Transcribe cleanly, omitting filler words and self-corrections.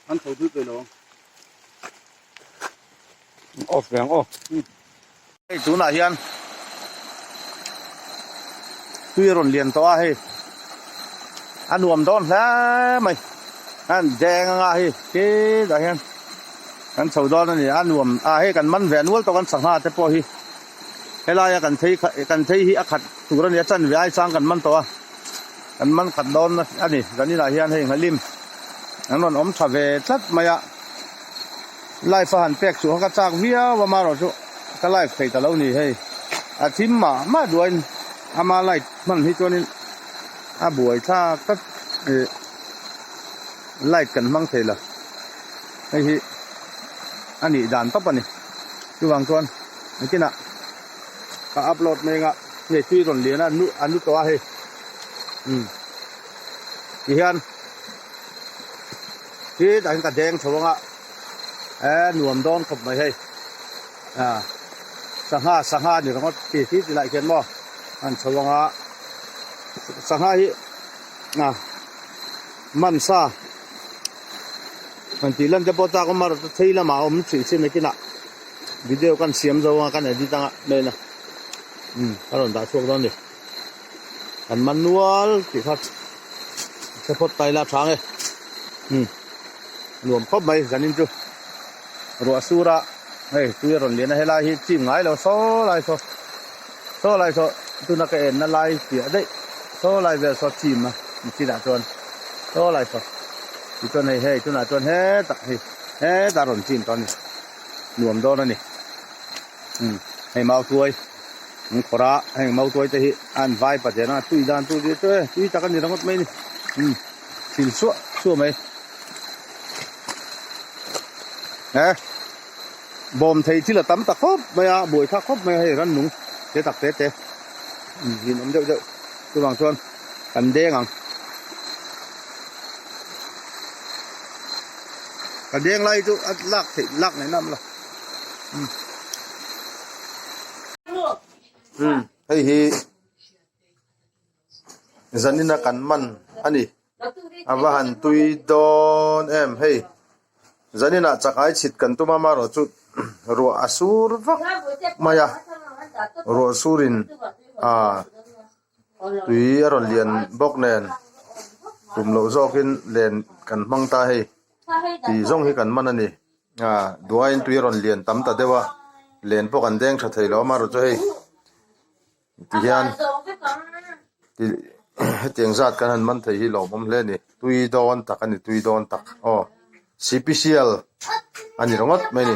An tho dut ve lo ang. Off ve ang aw. Hei tunah hian tui a rawn lian tawh a hei a nuam dawn hle mai an deng anga hei khitah hian kan chho dawn a ni a nuam a hei kan man ve nual tawh kan sangha te pawh hi helaia kan thei kan thei hi a khat tur a ni a chanve ai chang kan man tawh a kan man khat dawn a ni kan inah hian hei nghalim an rawn awm tha ve tlat mai a. Live a han pek chu ka chak viau a marawh chu ka live thei ta lo ni hei a thim mah mah duain ama light hman hi chuanin a buai thlak tlat ih light kan hmang thei lo hei hi a nih dan tawp a ni chuvang chuan nikinah ka upload mai anga hei tui rawn lian a nu a nu tawh a hei umm tihian. Khi tah hian ka deng chho anga e nuam dawn khawp mai hei a sangha sangha ni ringawt ti khi ti lai khian maw an chho anga sangha hi a man sa han tih lan te pawh chak awm a phei lamah a awm tih chin a kinah video kan siam zo anga kan edit anga main a umm ka rawn dah chhuak dawn a ni. Kan man nual tih kha hre phawt ta ila tha nge umm nuam khawp mai zanin chu ruah sur a hei tui a rawn lian a helai hi chim ngai lo saw lai saw saw lai saw tuna ka enna lai piah daih saw lai vel saw chim a nichinah chuan saw lai saw tichuan hei hei tunah chuan hetah hei hetah a rawn chim tawh a ni nuam dawn a ni umm hei mau tuai. An khawrh a heng mautuai te hi an vai pathian a tui dan tur chu e tui tak a ni ringawt mai a ni umm thil suah suah mai he bawm thei thil a tam ta khawp mai a buai thlak khawp mai a hei rannung te tak te te umm hlimawm deuh deuh chuvang chuan kan deng ang ka deng lai chu a lak theih lak ngaih na awm lo. Umm hei hi zanina kan man a ni a va han tui dawn em hei zaninah chak ai chhit kan tum a amaherawhchu ruah a sur vak mai a ruah surin ah tui a rawn lian bawk nen tum loh zawkin len kan hmang ta hei tih zawng hi kan man a ni. Ah duaiin tui a rawn lian tam ta deuh a len pawh kan deng tha thei lo a amaherawh chu hei tihian tih hetiang zat kan han man thei hi lawmawm hle a ni tui dawn tak a ni tui dawn tak aw sipisial a ni ringawt mai a ni.